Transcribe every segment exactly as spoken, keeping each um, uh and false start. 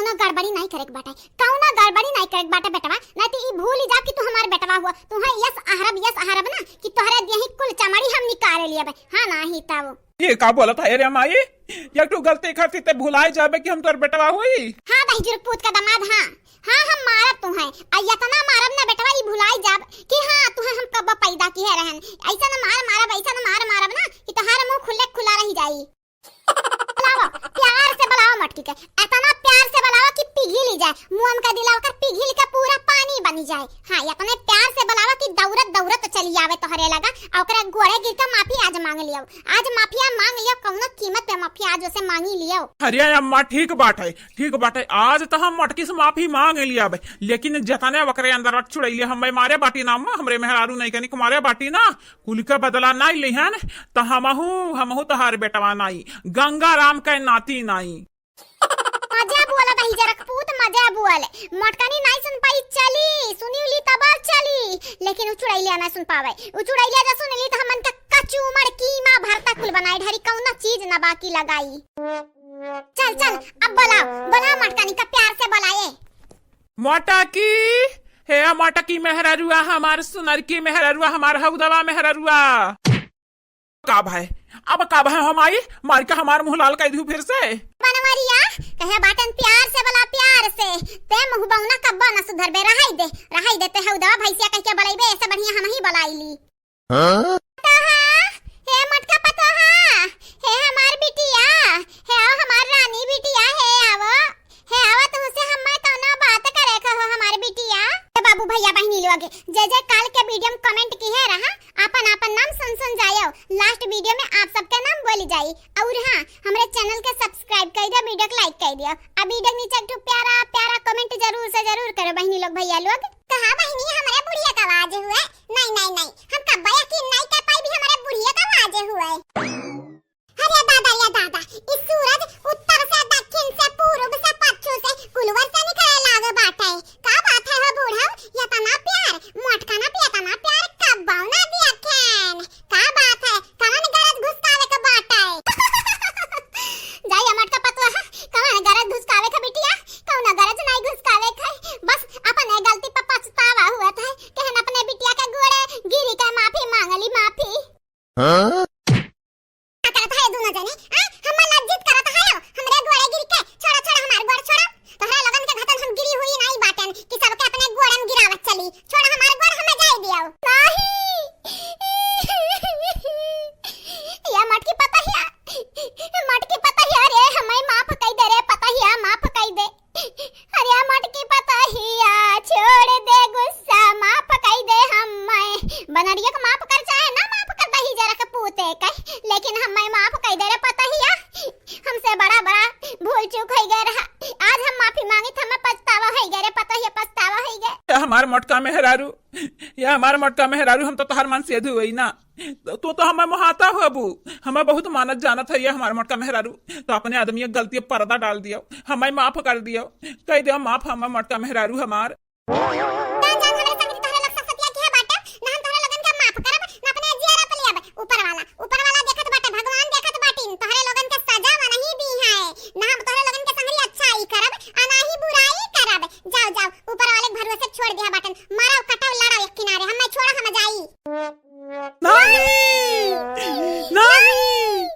कौनो गड़बड़ी नाहीं करेक बाटे, कौनो गड़बड़ी नाहीं करेक बाटे बेटवा, नाहीं तो ई भूल ही जाब कि तू हमार बेटवा हुआ। तू है यस अहरब, यस अहरब ना कि तोहरे देही कुल चमड़ी हम निकाले लियब। हाँ, नाहीं तब। ये का बोलत है रे माई? एक ठो गलती खातिर ते भुलाए जाबे कि हम तोर बेटवा हुई? हाँ, दहिजुर पूत का दमाद, हाँ। हाँ, हम मारब तू है। आ यतना मारब ना बेटवा, ई भुलाए जाब कि हाँ, तू है हम कब पैदा किहे रहन। ऐसा ना मार मारब, ऐसा ना मार मारब ना कि तोहार मुंह खुले खुला रह जाई। बुलाओ, प्यार से बुलाओ मटकी के, इतना प्यार से बुलाओ कि पिघिल ही जाए, मुंह का दिला ओकर पिघिल के पूरा पानी बनी जाए। हाँ, इतने प्यार से बुलाओ कि दौड़त दौड़त चली आवे तोहरे लगा, और ओकरा गोड़े गिर के माफी आज मांग लियो, आज माफिया मांग लियो, कौनो कीमत पे माफी आज उसे मांगी लियो। अरे अम्मा, ठीक बात है, ठीक बात है, आज तो हम मटकी से माफी मांग लियब, लेकिन जतने ओकरे अंदर चुड़ैले हम मारे बाटी ना अम्मा, हमरे मेहरारू नहीं कनिक मारे बाटी ना, कुल के बदला नाई लिहन, त हमहू, हमहू तोहार बेटवा नाई, गंगा राम के नाती नाई। मजा बोला दहिजरक पूत, मजा बोल। मोटकनी नाई सुन पाई, चली, सुनी ली तब चली, लेकिन उ चुड़ैलिया ना सुन पावे। उ चुड़ैलिया जो सुन ली त हमन के कचूमर, कीमा, भरता कुल बनाई ढरी, कौनो चीज ना बाकी लगाई। चल, चल, अब बुलाओ, बुलाओ मोटकनी का प्यार से बुलाए। मोटकी, हे मोटकी मेहररुआ, हमार सुनर की मेहररुआ, हमार हौदवा मेहररुआ। का भाई, अब का भाई हम आई, मार के हमार मुंह लाल कर दिहू फिर से। बनवरिया, कहे बाटन प्यार से बोला, प्यार से। ते मुंह बौना कब्बा न सुधरबे, रहाई दे, रहाई दे, ते हौदवा भैंसिया कह के बुलाइबे, ऐसे बढ़िया हम ही बुलाई ली। हाँ? पतोहा, हे मोटका पतोहा, हे हमार बिटिया, हे आओ हमार रानी बिटिया, हे आवो, हे आवो, तुमसे हम्मा कौनो बात करे कहो हमार बिटिया। हे बाबू भैया बहिनी लोग, जे जे काल के वीडियो में comment किहे रहा, आपन आपन नाम सुन सुन जायो। Last वीडियो में आप सबके नाम बोली जाई। और हाँ, हमरे channel के subscribe कर दियो, वीडियो के like कर दियो। अब वीडियो के नीचे एक ठो प्यारा प्यारा comment जरूर से जरूर करो बहिनी लोग भैया लोग। कहा बहिनी हमरे बुढ़िया का आवाज हुए? नहीं, नहीं, नहीं, हम कब्बा यकीन नहीं कर पाई भी हमरे बुढ़िया का आवाज हुए। अरे दादा, या दादा, ई सूरज उत्तर से, दक्षिण से, पूरब से, पच्छू से, कुलवर से निकले लागे बाटे। का बात है हो बूढ़ऊ, यतना प्यार, मोटका ना पियतना प्यार, कब्बौ ना दिया खेन। का बात है, कवन गरज घुसकावे के बाटे? जाई मोटका पतोहा, कवन गरज घुसकावे के बिटिया? कौनो गरज नहीं घुसकावे के, बस अपने गलती पे पछतावा हुआ था, कहन अपने बिटिया के गोड़े गिरी के माफी मांगली, माफी। हाँ? का करत है दोनों जने? आ, हम लज्जित करत है, हमरे गोड़े गिर के। छोड़ा, छोड़ा, हमार गोड़ छोड़ा। तोहरा लोगन के घतन हम गिरी हुई नाई बाटन कि सबके अपने गोड़न गिरावत चली। छोड़ा हमार गोड़, हमें जाए दियो। नहीं। या मटकी पतहिया, मटकी पतहिया रे, हमें माफ कई दे रे पतहिया, माफ कई दे। अरे मटकी पतहिया, छोड़ दे गुस्सा, माफ कई दे हम्मे। बनरिया के माफ कर चाहे ना माफ कर, दहिजरक पूते के, लेकिन हम्मे माफ कई दे रे पतहिया। हमसे बड़ा बड़ा भूल चूक होइ गए रहा, आज हम माफी मांगित, हमें पछतावा होइ गए रे पतहिया, पछतावा होइ गए। या हमार मोटका मेहरारू, या हमार मोटका मेहरारू, हम तो तोहार मन से अधू होई ना। तो तू तो हमें मोहाता होबू, हमें बहुत मानत जानत है ये हमार मोटका मेहरारू। तो अपने आदमी के गलती पे पर्दा डाल दियो, हमें माफ कर दियो, कह दियो माफ हमें मोटका मेहरारू हमार। जान जान हमरे संग तोहरे लोग सब सतिया किहे बाटे, ना हम तोहरे लोगन के माफ करब, ना अपने जियरा पे लियब। ऊपर वाला, ऊपर वाला देखत बाटे, भगवान देखत बाटिन, तोहरे लोगन के सजा वनही दी है। ना हम तोहरे लोगन के संगरी अच्छाई करब, आ ना ही बुराई करब। जाओ, जाओ, ऊपर वाले के भरोसे छोड़ दिया बाटन। मारो, कटाओ, लड़ाओ एक किनारे, हमें छोड़ा, हम जाई। नहीं, नहीं।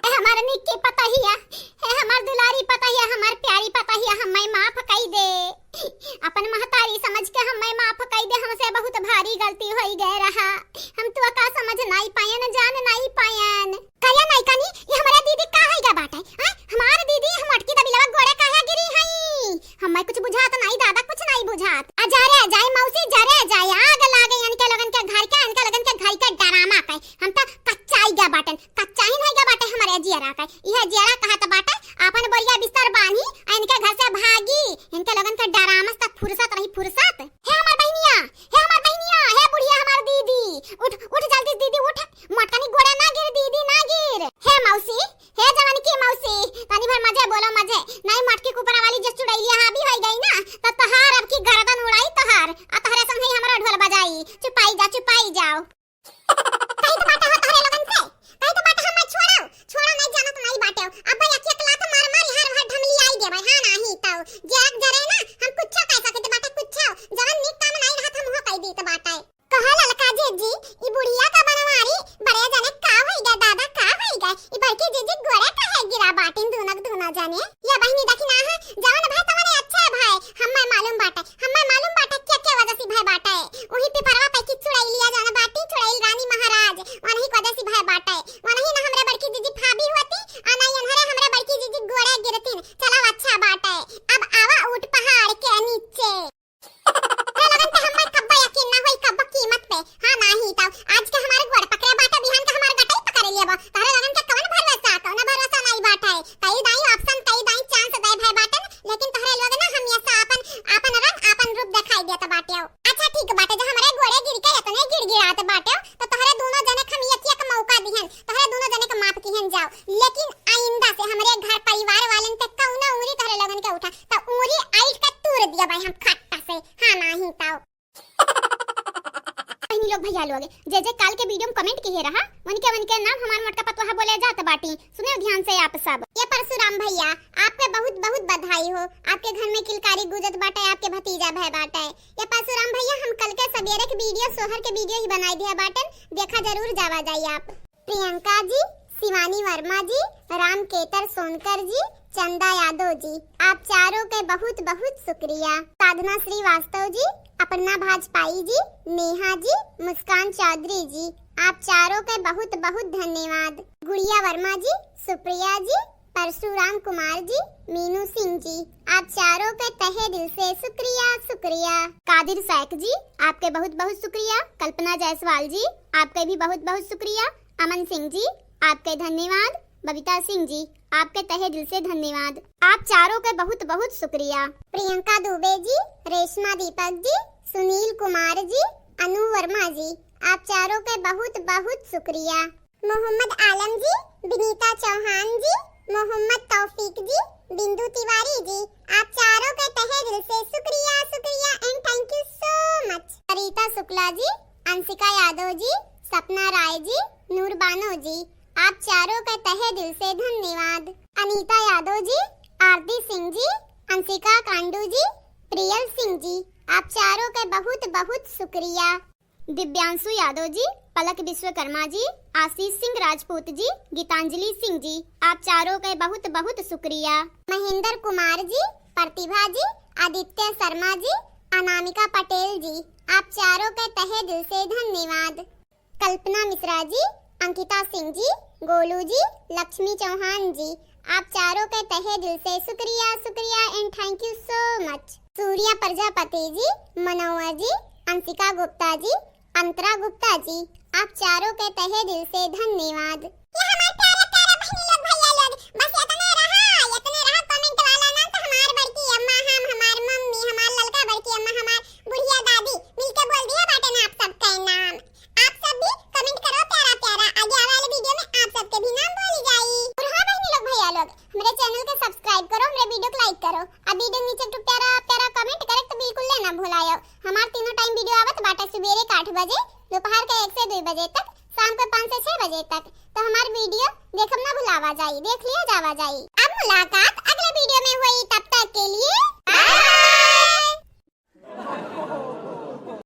ए हमार निक्की पतहिया, ए हमार दुलारी पतहिया, हमार प्यारी पतहिया, हमें माफ कई दे। अपन अग धुना जाने। या बहिनी देखी ना है, जवन भय तवन अच्छा भय, हम्मे मालूम बाटे, हम्मे मालूम बाटे के, के वजह से भय बाटे। वही पे परवा पे की चुड़ैलिया जवन बाटी, चुड़ैल रानी महाराज, वनही की वजह से भय बाटे। वनही ना हमरे बड़की जीजी फाबी होती, आ ना यनहरे हमरे बड़की जीजी गोड़े गिरतीन। चलो अच्छा बाटे, अब आवा ऊँट पहाड़ के नीचे। तोहरे लोगन के हम्मे कब्बो यकीन ना होई, कब्बो कीमत पे। हाँ, नाही तौ। आज के हमार गोड़ पकड़े बाटे, बिहान के हमार गटई पकड़ लेबो। तोहरे लोगन के कवन भरोसा, कौनो भरोसा नाही बाटे। कई दाई option, कई दाई chance दे भय बाटन, लेकिन तोहरे लोग ना हमेशा आपन, आपन रंग, आपन रूप दिखाई देत बाटे। अच्छा ठीक बाटे, जो हमरे गोड़े गिर के इतने गिड़गिड़ात बाटे, तो तोहरे दोनों जने के हम एक, एक मौका दिहन, तोहरे दोनों जने के माफ किहन जाओ, लेकिन आइंदा से हमरे घर परिवार वालन पे कौनो उंगली तोहरे लोगन के उठा, तो उंगली आइट के तूर दिया भाई हम खट्टा से। हाँ, नाही तौ। बहिनी लोग, भैया लोग, जे जे काल के video में comment किहे रहा, उनके, उनके नाम हमार मोटका पतोहा बोले जात बाटी। सुने ध्यान से आप सब। ये परशुराम भैया, आपके बहुत बहुत बधाई हो। आपके घर में किलकारी गूंजत बाटे, आपके भतीजा भय बाटे। ये परशुराम भैया, हम कल के सवेरे के video, सोहर के video ही बनाई दिया बाटन, देखा जरूर जावा जाई आप। प्रियंका जी, शिवानी वर्मा जी, राम केतर सोनकर जी, चंदा यादव जी, आप चारों के बहुत बहुत शुक्रिया। साधना श्रीवास्तव जी, अपर्णा भाजपाई जी, नेहा जी, मुस्कान चौधरी जी, आप चारों के बहुत बहुत धन्यवाद। गुड़िया वर्मा जी, सुप्रिया जी, परशुराम कुमार जी, मीनू सिंह जी, आप चारों के तहे दिल से शुक्रिया, शुक्रिया। कादिर शेख जी, आपके बहुत बहुत शुक्रिया। कल्पना जायसवाल जी, आपके भी बहुत बहुत शुक्रिया। अमन सिंह जी, आपके धन्यवाद। बबीता सिंह जी, आपके तहे दिल से धन्यवाद। आप चारों के बहुत बहुत शुक्रिया। प्रियंका दुबे जी, रेशमा दीपक जी, सुनील कुमार जी, अनु वर्मा जी, आप चारों के बहुत बहुत शुक्रिया। मोहम्मद आलम जी, विनीता चौहान जी, मोहम्मद तौफीक जी, बिंदु तिवारी जी, आप चारों के तहे दिल से शुक्रिया, शुक्रिया and thank you so much। सरिता शुक्ला जी, अंशिका यादव जी, सपना राय जी, नूर बानो जी, आप चारों के तहे दिल से धन्यवाद। अनीता यादव जी, आरती सिंह जी, अंशिका कांडू जी, प्रियल सिंह जी, आप चारों के बहुत बहुत शुक्रिया। दिव्यांशु यादव जी, पलक विश्वकर्मा जी, आशीष सिंह राजपूत जी, गीतांजलि सिंह जी, आप चारों के बहुत बहुत शुक्रिया। महेंद्र कुमार जी, प्रतिभा जी, आदित्य शर्मा जी, अनामिका पटेल जी, आप चारों के तहे दिल से धन्यवाद। कल्पना मिश्रा जी, अंकिता सिंह जी, गोलू जी, लक्ष्मी चौहान जी, आप चारों के तहे दिल से शुक्रिया, शुक्रिया and thank you so much। सूर्या प्रजापति जी, मनोहर जी, अंशिका गुप्ता जी, अंतरा गुप्ता जी, आप चारों के तहे दिल से धन्यवाद। ये हमार प्यारे प्यारे बहिनी लोग, भैया लोग, बस इतने रहा, इतने रहा comment वाला नाम तो हमार बड़की अम्मा, हम, हमार मम्मी, हमार ललका बड़की अम्मा, हमार बुढ़िया दादी मिलके बोल दिया बाटे ना आप सबके नाम। आप सब भी comment करो प्यारा प्यारा, आगे आवे वाले video में आप सबके भी नाम बोली जाई। और हाँ बहिनी लोग, भैया लोग, हमरे channel के subscribe करो, हमरे video को like करो, आ video नीचे एक ठो प्यारा प्यारा comment करे तो बिल्कुल लेना भुलायो। हमार तीनों time video आवत बाटे सुबेरे के आठ बजे, दोपहर के एक से दुई बजे तक, शाम के पाँच से छह बजे तक। तो हमार video देखब ना भुलावा जाई, देख लिया जावा जाई। अब मुलाकात अगले video में हुई, तब तक के लिए